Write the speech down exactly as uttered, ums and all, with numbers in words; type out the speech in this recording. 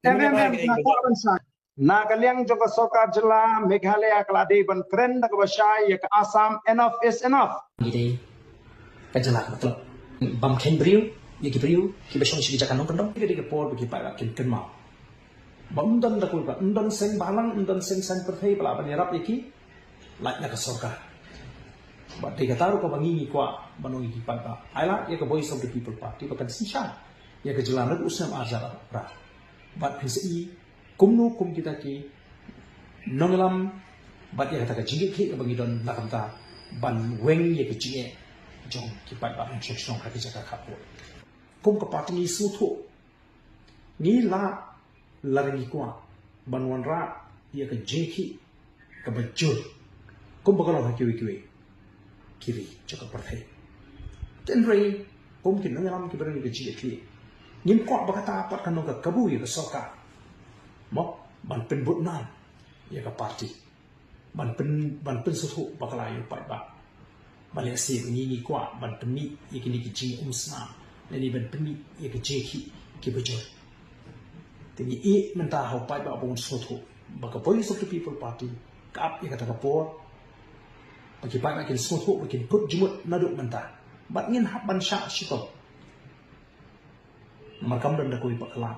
Em em em, nga kwah ban shai. Na ka liang jong ka sorkar jylla, Meghalaya ka la dei ban kren da kaba shai ïa ka Assam, enough is enough. Ngi dei ka jylla kaba tlot. Bym kheiñ briew ïa ki briew kiba shong sha ki jaka nongkyndong. Ka dei ka por ba ki paidbah kin kynmaw ba ym don da kawei pat, ym don seng bhalang, ym don seng saiñ pyrthei ba lah ban ïarap ïa ki lait na ka sorkar. Bad dei kata ruh kaba ngi ngi kwah ban ong ïa ki paidbah, ai lad ïa ka Voice of the People Party ba kan synshar ïa ka jylla naduh u snem ar hajar arphew phra. Bad phin sa i kumno kum kita ki nongïalam bad ïa kata ka jingkitkhlieh kaba ngi don na ka bynta ban weng ïa ka jingeh jong ki paidbah nongshong shnong ha ki jaka khappud. Kum ka party ngi sngewthuh, ngi lah lada ngi kwah ban wanrah ïa ka jingkhih kaba jur kumba ka long ha kiwei kiwei ki ri jong ka pyrthei. Hynrei kum ki nongïalam kiba don ïa ka jingkitkhlieh, ngim kwah ba kata pat kan long ka kabu ïa ka sorkar, mo, ban pynbud nam ïa ka party, ban pyn, ban pynsngewthuh bakla ïa u paidbah. Ba lehse ba ngi ngi kwah ban pynmih ïa kine ki jingumsnam lane ban pynmih ïa ki jingkhih kiba jur. Te ngi ïeit mynta ha u paidbah ba un sngewthuh ba ka Voice of the People Party ka ap ïa kata ka por ba ki paidbah kin sngewthuh, ba kin kut jingmut naduh mynta. Bad ngin hap ban shah shitom. Namar kam don da kawei pat ka lad